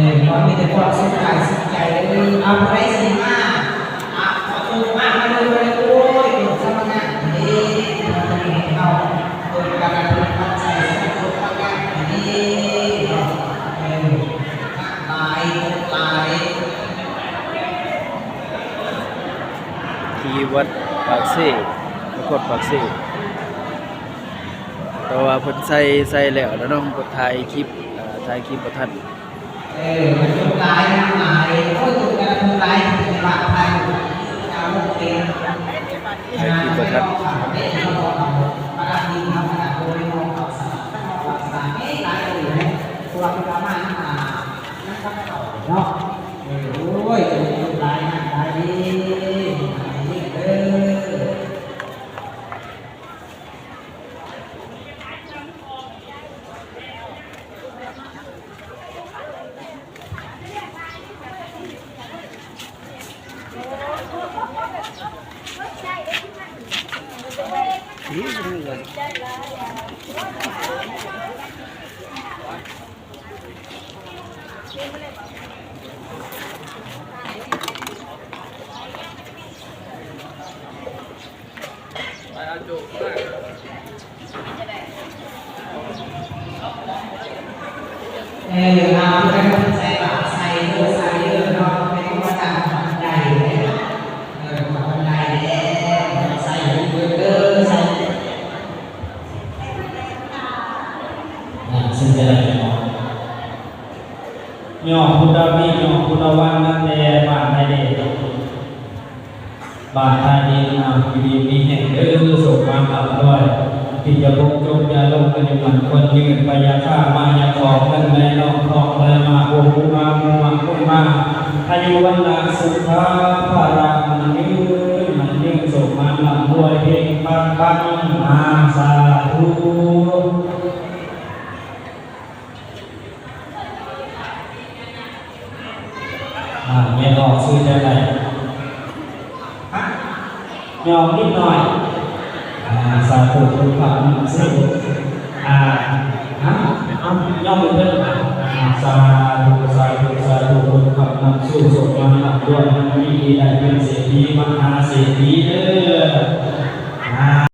ເອີ ມີແຕ່ຄວາມສຸກກາຍສຸກໃຈເດີ. ເອົາ ຜູ້ໃດຊິມາ ອ່າ ຂໍໂທດມາ ມາເລີຍ ມາເລີຍ. ໂອ້ຍ ໂຕສະມະງາມເດ້ ເຮົາ ໂຕການເປັນປັດໄຈສະມະງາມເດ້ ເອີ ຫຼາຍ ຫຼາຍ. ທີ່ວັດປາກເຊ ນະຄອນປາກເຊ ແຕ່ວ່າເພິ່ນໃສ່ ໃສ່ແລ້ວ ແລ້ວເນາະ ເພິ່ນຖ່າຍຄລິບ ເອີ ຖ່າຍຄລິບບໍ່ທັນ. ເອີ ມັນຄົນຫຼາຍ ມັນຫຼາຍ ໂອ້ຍ ຄົນກະລະຄົນຫຼາຍ ເປັນບາດໄທ ເອົາເປັນ ໃຫ້ກິນບໍ່ທັນ. ເນາະ ເອີ ໂອ້ຍ ຄົນຫຼາຍ ຫຼາຍເດ້ ຫຼາຍເດີ. ເອີ ເອົາ ເພິ່ນໃສ່ບາດໃສ່ເດີ ໃສ່ເດີເນາະ ເປັນກຳມະການຂອງໃດເດ້ ເອີ ຂອງໃດເດ້ ໃສ່ເບິດເດີ ໃສ່ ອ່າ ເຊິ່ງຈະໄດ້ເນາະ ຍອດພຸດທະວີ ຍອດພຸດທະວັນ ຕັ້ງແຕ່ບ້ານໃດເດ້? ບ້ານທ່າດິນ ອ່າ ຢູ່ດີມີແຮງເດີ ໂຊກມານລ່ຳລວຍ ທີ່ຈະພົບຈົບຢ່າລົງ ອາຍຸໝັ້ນຂວັນຍືນ ໄປຢ່າຄ້າມາຢ່າຂອງ ເງິນໄຫຼນອງທອງໄຫຼມາ ໂອໂຫ ມາໂມມາຄຸນມາ ອາຍຸວັນນະສຸຂະພະລະ ໝັ້ນຍືນ ໝັ້ນຍືນ ໂຊກມານລ່ຳລວຍ ເຮັງປັງໆ ອາ ສາທຸ. ອ່າ ແມ່ອອກຊື່ຈັ່ງໃດ? ຮະ? ຍອມນິດໜ້ອຍ. ອ່າ ສາທຸ ຄຸນພະນຳສູ່. ອ່າ ຮະ? ເອົາ ຍອມເພິ່ນ. ອ່າ ສາທຸ ສາທຸ ສາທຸ ຄຸນພະນຳສູ່ ສົມຫວັງຮ່ຳລວຍ ໃຫ້ມີທີ່ໄດ້ເປັນເສດຖີ ມະຫາເສດຖີເດີ. ອ່າ.